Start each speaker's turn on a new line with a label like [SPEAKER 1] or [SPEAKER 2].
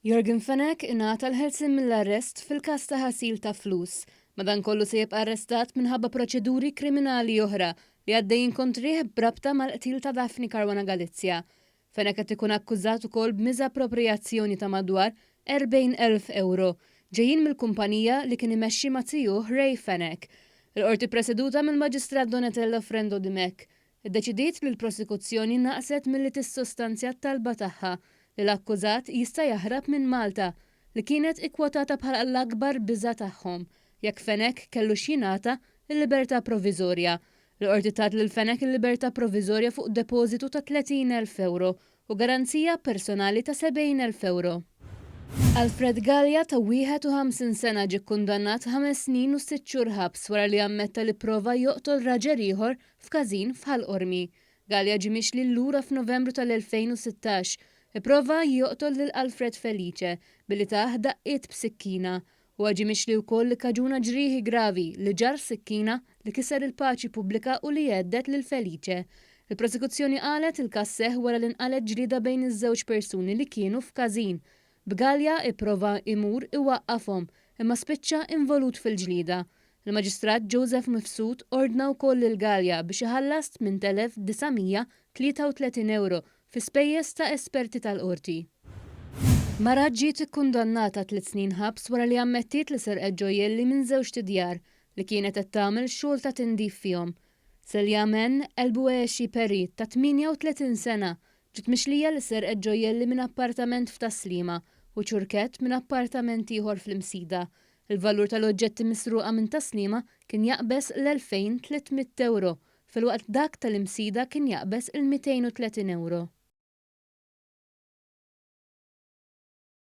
[SPEAKER 1] Yorgen Fenech ingħata l-ħelsien mill-arrest fil-każ ta' ħasil ta' flus. Madankollu se jibqa' arrestat minħabba proċeduri kriminali oħra li għaddejjin kontrih b'rabta mal-qtil ta' Daphne Caruana Galizia. Fenech qed ikun akkużat ukoll b'miżapproprijazzjoni ta' madwar 40,000 ewro ġejjin mill-kumpanija li kien imexxi ma' zijuh Ray Fenech. Il-Qorti ppreseduta mill-Maġistrat Donatella Frendo Dimech Iddeċidiet li l-prosekuzzjoni naqset milli tissostanzja t-talba tagħha li l-akkużat jista' jaħrab minn Malta, li kienet ikkwotata bħala l-akbar biża' tagħhom, jekk Fenech kellux jingħata l-libertà proviżorja. Il-Qorti tat lil Fenech il-libertà proviżorja fuq depożitu ta' 30,000 ewro u garanzija personali ta' 70,000 ewro. Alfred Galea ta' 51 sena ġie kkundannat ħames snin u sitt xhur ħabs wara li ammetta li pprova joqtol raġel ieħor f'każin f'Ħal Qormi. Galea ġie mixli lura f'Novembru tal-2016 ipprova joqtol lil Alfred Felice billi tah daqqiet b'sikkina. Huwa ġie mixli wkoll li kkaġuna ġrieħi gravi, li ġarr sikkina, li kiser il-paċi pubblika u li hedded lil Felice. Il-prosekuzzjoni qalet il-każ seħħ wara li nqalgħet ġlieda bejn iż-żewġ persuni li kienu f'każin. B'Galea ipprova imur iwaqqafhom, imma spiċċa involut fil-ġlieda. Il-Maġistrat Joseph Mifsud ordna wkoll lil Galea biex iħallas 8,933 ewro fi spejjeż ta' esperti tal-qorti. Mara ġiet ikkundannata tliet snin ħabs wara li ammettiet li serqet ġojjelli minn żewġt idjar li kienet qed tagħmel xogħol ta' tindif fihom. Celia Mann Elbueshi Perry ta' 38 sena ġiet mixlija li serqet ġojjelli minn appartament f'Tas-Sliema u ċurkett minn appartament ieħor fl-Imsida. Il-valur tal-oġġetti misruqa minn Tas-Sliema kien jaqbeż l-2,300 ewro filwaqt dak tal-Imsida kien jaqbeż il-230 ewro.